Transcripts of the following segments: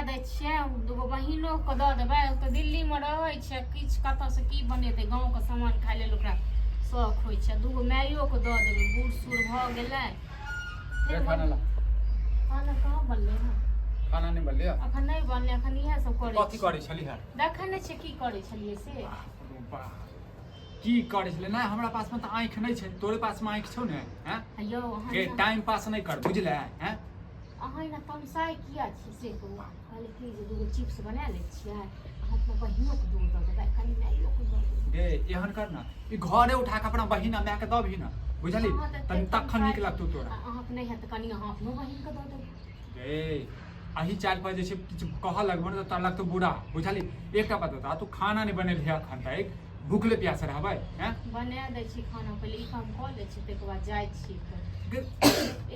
दै छियै, दूगो बहिनोके दऽ देबै। ओ तऽ दिल्लीमे रहै छै, किछु कतऽसँ की बनेतै? गाँवके सामान खाइ लेल ओकरा शौक होइ छै। दूगो माइयोके दऽ देबै, बूढ़ सूढ़ भऽ गेलै। रे खाना ला। खाना कहाँ बनलै हँ? खाना नहि बनलै? अखन नहि बनलै, अखन इएह सब करै। कथी करै छली हँ? देखै नहि छियै की करै छलियै से। बाप, की करै छलै? नहि, हमरा पासमे तऽ आँखि नहि छै, तोरे पासमे आँखि छौ ने? हैं यौ अहाँ गे, टाइम पास नहि कर, बुझले? हैं अहाँ एना तमसाइ किया छी से कहू। कहली कि जे दूगो चिप्स बना लै छियै, अहाँ अपना बहिनोके दूगो दऽ देबै, कनि माइयोके दऽ देबै। गे, एहन कर ने, ई घरे उठा कऽ अपना बहिन आ मायके दबही ने, बुझली? अहाँ तऽ तनि एते तखन नीक तमसाइ लगतौ तोरा। आ अहाँके नहि हैत तऽ कनि अहाँ अपनो बहिनके दऽ देबै। गे, अही चालि पर जे छै किछु कहऽ लगबो ने तऽ तोरा लगतौ बुरा, बुझली? एकटा बात बता, तू खाना नहि बनेलही अखन तक, भूखले प्यासे रहबै? हैं बना दै छी खाना, पहिले ई काम कऽ लै छी, ताहिके बाद जाइ छी तऽ। गे,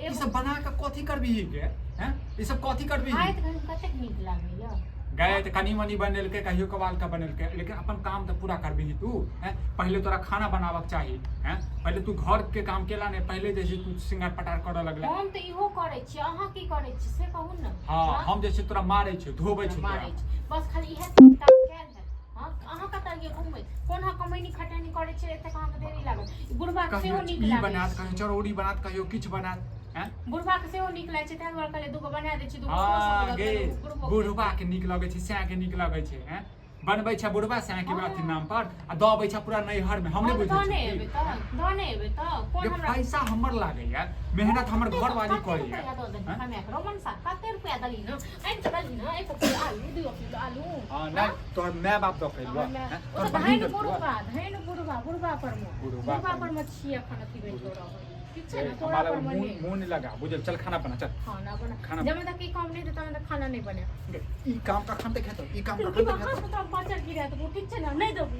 ई सब बना कऽ कथी करबिही गे? हैं, ई सब कथी करबिही? खाइत घड़ी कतेक नीक लागैया। गए तऽ कनि मनि बनेलकै, कहियो कभाल के बनेलकै, लेकिन अपन काम तऽ पूरा करबिही तू। हैं, पहिले तोरा खाना बनाबक चाही। हैं, पहिले तू घर के काम केला नहि, पहिले जे छै तू श्रृंगार पटार करऽ लगले। हम तऽ इहो करै छी, अहाँ की करै छी से कहू ने। हँ, हम जे छै तोरा मारै छियौ, धोबै छियौ तोरा। मारै छी, बस खाली इएह सब काज कयल हैत। हँ, अहाँ कतऽ रहियै घुमैत? कोन अहाँ कमैनी खटैनी करै छियै एतेक अहाँके देरी लागल? ई बुढ़बा के कहियो सेहो नीक ई लागै बनात, छै। कहियो चरौरी बनात, कहियो किछु बनात। हैं बुढ़बा के सेहो नीक लागै छै, ताहि दुआरे कहलियै दूगो बना दै छी, दूगो ओहो सब हँ दऽ गे, देबै, बुढ़बो। बुढ़बा के नीक लगै छै, सएह के नीक लगै छै। हैं, बनबै छै बुढ़बा सएह के अथी नाम पर आ दऽ अबै छै पूरा नैहर मे। हम नहि हम बुझै दऽ छी नहि की। एबै तऽ, दऽ नहि एबै तऽ कोन गे, हमरा पैसा हमर लागैया, मेहनत हमर घरवाली कते करैया। रुपैआ दऽ देलही हैं? कमाए कऽ रौ मनसा? कते रुपैआ देलही न? आनि कऽ देलही न एको किलो आलू, दुइयो किलो आलू? हँ, नहि तोहर माय बाप दऽ के एलौ? हमर माय- हैं? ओ तोहर तऽ बहिन धैन देलकौ? बुढ़बा, धैन बुढ़बा, बुढ़बा पर मे, बुढ़बा बुढ़बा पर पर मे छियै अखन अथी बैठल रहल। ठीक छै ए, ने, तोरा हमरा पर लग मे मुँह नहि। मुँह नहि लगा, बुझल? चल खाना बना, चल। खाना बना। खाना। जब तक ई काम नहि हेतै तब तक खाना नहि बने। गे, ई काम कखन तक हेतौ? ई काम की कखन तक हाथ हेतौ? में तोरा बाजर गिरा देबो, ठीक छै ने? नहि देबो,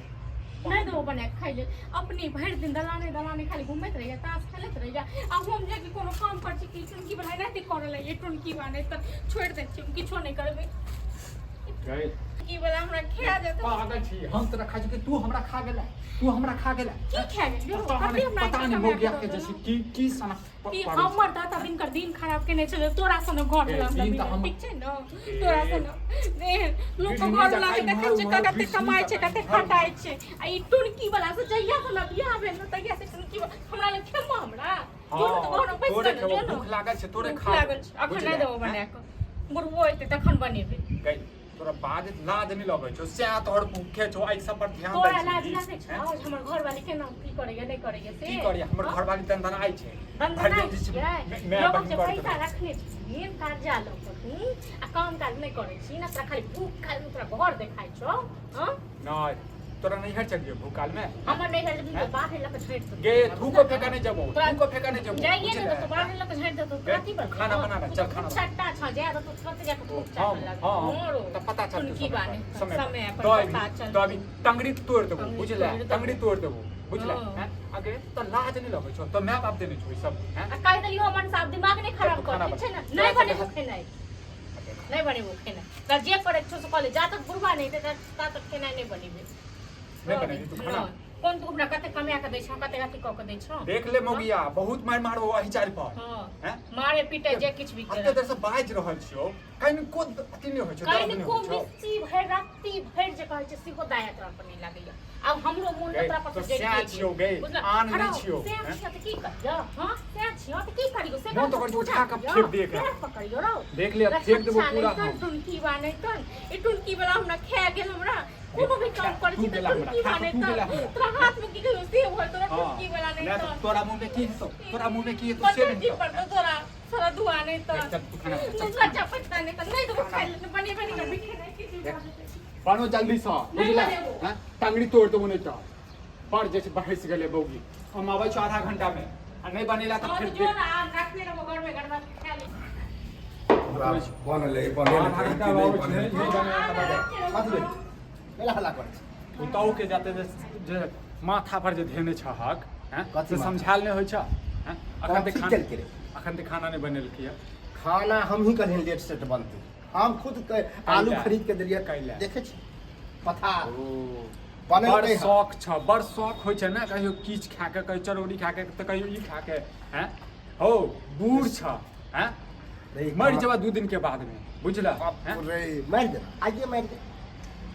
नहि देबो बना कऽ खाइ लेल। अपने भरि दिन दलाने दलाने खाली घूमैत रहैया, ताश खेलैत रहैया, आ हम जे कि कोनो काम करै छी कि टुनकी बना एनाहिते करऽ लगैया। टुनकी बा नहि तऽ छोड़ि दै छियै, हम किछो नहि करबै। गई, की वाला हमरा खा जेतै। पागल छी हम तोरा खा छी कि तू हमरा खा गेला? तू हमरा खा गेला? की खा गेलियौ? पता कते नहि, हमरा पता एते नहि समय मौगिया दऽ के जैसे देलहुँ? की की सना कि हमर दादा दिनकर दिन खराब केने छलै, तोरा सन घर ए, वाला हमरा दिन तऽ मिलल, ठीक छै ने? तोरा सन एहन लोक के बिजली घर वाला के जकाँ देखै छै इम्हर कते उम्हर, कमाइ छै, बिजली कते जकाँ खटाइ छै। आ ई टुनकी वाला से जहिया से हमरा बियाह भेल ने तहिया से टुनकी वाला हमरा लग खेमो हमरा जो ने तऽ हँ, घर मे बैस तोरे कऽ ने खेबौ, जो ने। भूख लागल छै तोरे। भूख खा लागल छै, अखन नहि देबो बना कऽ, बुढ़बो एतै तखन बनेबै। गई, तोरा बाज लाज नहि लगै छौ? सएह तोहर भूखे छौ, एहि सब पर ध्यान दै तोरा लाज छी। लागै छौ जे हमर घरवाली केना की करैया नहि करैया से? की करैया हमर हँ? घरवाली? दनदनाइ छै भरि दनदनाइ दिन जे छै, छियै माय लोकक बहिन जे करैत पैसा रहै। रखने छथिन कर्जा लऽ कऽ तू आ काम काज नहि करै छी ने, तोरा खाली भूख खाली तोरा घर देखाइ छौ। हँ, नहि, तोरा नैहर चलियो भूकाल में। हमर नैहर जेबही तऽ हैं? बाहर लऽ कऽ झाड़ि देतौ। गे, थूको फेका नहि जबो, तोरा थूको फेका नहि जबो, जाइए ने बुझले? देतौ, बाहर लऽ कऽ झाड़ि देतौ। गे, कथी पर खाना बना ले, चल खाना बना। छट्टा छ जाय देतौ, तुरंत जा कऽ थूक हाँ चाटऽ लगतौ। हाँ, तऽ पता चलतौ टुनकी समय बाने पर, समय समय पर पर दऽ पता अबही, चलतौ। दऽ अबही, टंगड़ी तोड़ि देबो, टंगड़ी बुझले? तोड़ि देबो। टंगड़ी तोड़ि देबो, बुझले? हाँ। हैं, अगे तऽ लाज नहि लगै छौ? तऽ माय बाप देने छौ ई सब? हैं आ कहि देलियौ हमर साहब, दिमाग नहि खराब तू कर। खाना ठीक छै ने? बना। नहि तोरा बनेबो से खेनाइ, नहि बनेबो खेनाइ। तऽ जे करै छौ से कऽ ले, जा तक बुढ़बा नहि हेतै ता तक खेनाइ नहि बनेबै। नहि बनेबही तू खाना? नहि। कोन तू हमरा कते कमा कऽ दै छौ, कते अथी कऽ कऽ दै छौ? देख ले मौगिया, बहुत मारि मारबो अही चालि पर। हँ। हैं मारे पीटे जे किछु भी अते देर से बाजि रहल छियौ, कनिको अथी नहि होइ छौ, दर्द नहि कनिको होइ छौ? मिस्सी भरि रत्ती भरि जे कहै छै सेहो दाया तोरा पर नहि लागैया। आब हमरो मोन गै, तोरा पर तो से जरि सएह गेल। छियौ गै, बुझलह? आन नहि खड़ा हो, छियौ, सएह हैं? छियौ तऽ की करियौ? हँ, सएह छियौ तऽ की करियौ से? मोन तऽ करै छौ पूजा उठा कऽ करियौ, फेंक दियै एकरा। पैर पकड़ियौ रौ। देख ले, फेंक देबो रक्षा पूरा नहि तन हम। टुनकी बा नहि तन ई टुनकी वाला हमरा खा गेल। हमरा कोनो भी काम करै तू छी तऽ गेला हमरा, टुनकी खा बा कऽ नहि तू तन गेला हमरा। तोरा हाथ में की कहियो से होय तोरा। हँ, टुनकी वाला नहीं नहि तऽ तन तोरा मुँह में की हेतौ? तोरा मुँह में की हेतौ से पता नहि की हेतौ। पड़तौ तोरा सारा दुआ नहीं तन। चल, तू खाना बना, चल। दूसरा चापट नहीं तन, नहीं देबो खाइ ले, बने बने कर भी खेनाइ की देख। चीज। बनो जल्दी सँ, नहि बुझले? बनेबो। हैं, टंगड़ी तोड़ देबो नहि तऽ। पर जे छै बहस गेलै बौगी। हम आबै छी आधा घंटा में आ नहि बनेला तऽ हाँ फेर तो जो ना आम रखने रहो घर में, गड़बड़ खा ले। बनलै बनेलै। आधा घंटा में आबै छी, नहि नहि बनेला तऽ बजा। कथी भेल? कैला हल्ला करै छी? पुतहु के जाते जे जे माथा पर जे धेने छहक, हैं, कथी से माथा? समझायल नहि होइ छ? हैं, अखन ते कथी खाना केलकै रे? अखन ते खाना नहि बनेलकै है। खाना हमही कहलियनि लेट सेट बनतै। हम खुद के आलू कैला? खरीद के देलियै। कैला? देखै छी पथा ओ बनेलकै बड़ हँ। शौक छ, बड़ शौक होइ छै ने, कहियो किछु खा के, कहियो चरौरी खा के, तऽ कहियो ई खा के। हैं हौ, बूढ़ छ, हैं, रे, मरि जेबा 2 दिन के बाद में। बुझला हैं? रे मारि दे, आइए मारि दे।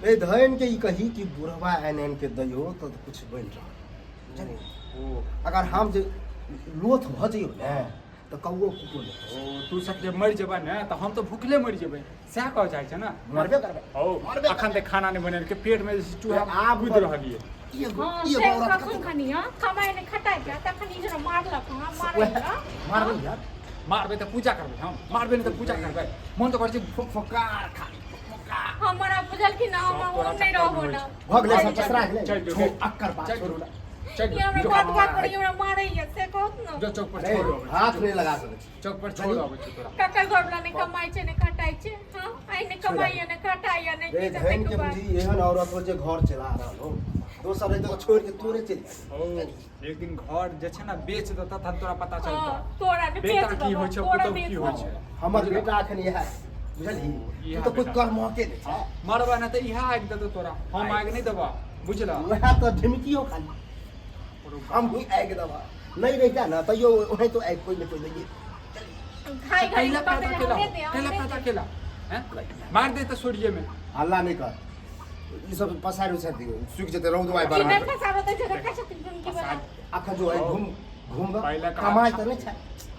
रे धन के ई कही कि बुढ़वा आनि आनि के दैयो तऽ कुछ बनि रहल, बुझलियै? ओ अगर हम जे लोथ भऽ जइयौ ने तऽ कौओ कुकुर नहि पोसत। ओ तू सब जे मरि जेबै ने तऽ हम तऽ भुखले मरि जेबै, सएह कहऽ चाहै छै ने? मरबे करबै। हौ। मरबे। अखन तक खाना नहि बनेलकै, पेट मे जे छै चूहा आब कूदि रहल ये। एगो हाँ, एगो से औरत कखन कतेक खनी हाँ कमाइ नहि खटाइ के तखन ई जरा मारलक, हाँ मारै वएह मारबै यार। मारबै तऽ पूजा करबै हम, मारबै नहि तऽ पूजा करबै। मन तऽ करै छै फोकार खाली फोकार। हमरा बुझलखिन ना, हम सब तोरा हम नहि चक्कर रहबो मे ना। भऽ गेलै, सब पसरा गेलै। चल जो, छो अक्कर बात चल छोड़ू ना। चल ई हमरा जो, बात बात करी हमरा मारैया से कहत ना। जो चौक पर अरे, छोड़ अबै हाथ छी। नहि लगा सकै छी। चौक पर छोड़ अबै छी तोरा। ककर घर वाला नहि कमाइ छै नहि खटाइ छै, हाँ आइ नहि कमाइया नहि खटाइया नहि रे किछु धन के ताहिके बाद। बुझी एहन औरत हो जे घर चला रहल हो, दोसर रहै तऽ छोड़ि के तोरे चलि जाइ। ओ एक दिन घर जे छै ने बेच देतऽ तहन तोरा पता हाँ चलतौ तोरा नहि बेटा बेच की होइ देबो छै, तोरा पुतहु बेच की होइ देबो। छै। हमर बुझलऽ? बेटा एखन इएह बुझलही, इएह तू तऽ कोइ बेटा। कर्मके नहि छै। मरबा नहि तऽ इएह आगि देतौ तोरा, हम आगि नहि देबऽ, बुझलऽ? वएह तऽ ढिमकियो खाली हम ही आगि देबऽ, नहि रहिता ने तैयो ओनाहितो आगि कोइ ने कोइ दैये। खाइ घड़ी कैला पैदा कहतै केला हमरे दे, कैला हमरे पैदा दे। केला हैं मार दे तऽ सोरिये मे। हल्ला नहि कर, ई सब पसारि उसारि दियौ, सुखि जेतै रौद आइ ई बारह। नहि फसाबऽ दै छै, देखै छथिन टुनकी बला। अखन जो घूम घूम पहिले कहा- कमाइ तऽ नहि छै,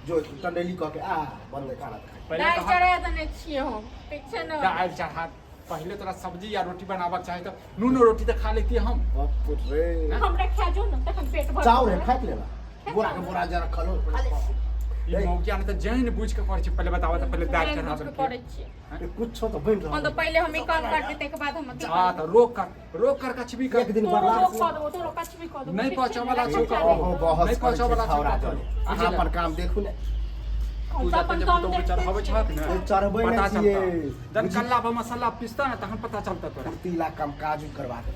जो टंडेली कऽ के आ बन्द खाना तऽ खाइ। पहिले दालि कहा चढ़ा देने छियै हम, ठीक छै ने? दालि चढ़ा, पहिले तोरा सब्जी या रोटी बनाबक चाही तऽ नूनो रोटी तऽ खा लेतियै हम। बाप रे। हमरा खा जो ने तखन पेट भर। चाउर है फाकि लेला, बोरा के बोरा जे रखल हो खा ले। ई मौगिया ने तऽ जानि बुझि कऽ करै छै। पहिले बताबऽ तऽ पहिले दालि चढ़ा करै देलकै। छियै। कुछो तऽ बनि हम रहल। तऽ पहिले हम ई काम करबै ताहिके बाद हम अथी हाँ तऽ रोक कर, रोक कर, कछबी कर। एक दिन तोरो बर्दाश्त रोक कऽ देबो, तोरो कछबी कऽ देबो। नहि ठीक छै पहुँचऽ ने? वाला छौ रखा ककरो। दे। अहूँ बहस नहि करै पहुँचऽ छै वाला छौ छौड़ा ककरो। जरे। अहाँ अपन काम देखू ने। हम तू तऽ अपन जते काम पुतहु देखते चढ़ाबै छियै। छहक ने चढ़बै पता नहि छियै। चलतौ। जहन कल्ला पर मसाला पिसतौ ने तहन पता चलतौ तोरा। तीला काम काज करवा दे।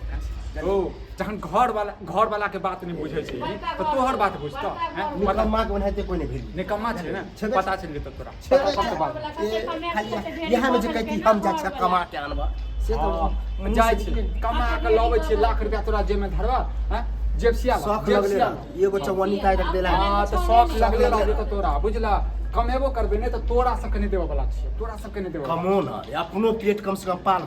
ओ जहन घर वाला के बात नहि बुझै छै बड़का तऽ घर तोहर छै, बात बुझतौ बड़का हैं? घर। पता निकम्मा के ओनाहिते कोइ नहि भेल। निकम्मा छै ने। छेबे पता चलि जेतौ तोरा। छेबे पता छै। चलतौ बाद। वाला कते कमायल खाली कते ढेरी इएह मे जे भऽ कहती गेल हम जाइ घर छियै वाला। कमा के आनबऽ से तऽ हाँ, मुँह जाइ से छी निकलि- कमा के लबै छियै लाख रुपया तोरा जेब में धरबा हैं जेब सिया ला, शौख जेब लगले सिया रहल। ला। एगो चौवन्नी ताइ रख देला। हाँ तऽ शौख लगले रहबे तऽ तोरा बुझला कमेबो करबे नहि तऽ तोरा सबके नहि देबऽ वाला छियै, तोरा सबके नहि देबऽ वाला। कमो न रे, अपनो पेट कम से कम पाल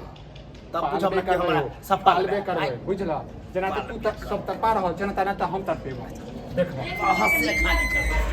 तब बुझब पालबे ने कि करबै हमरा हो, सफल पालबे करबै बुझला, जेना कि तू तऽ सब तड़पा रहल छै ने तेना तऽ हम तड़पेबो, देखबो। हँसे खाली।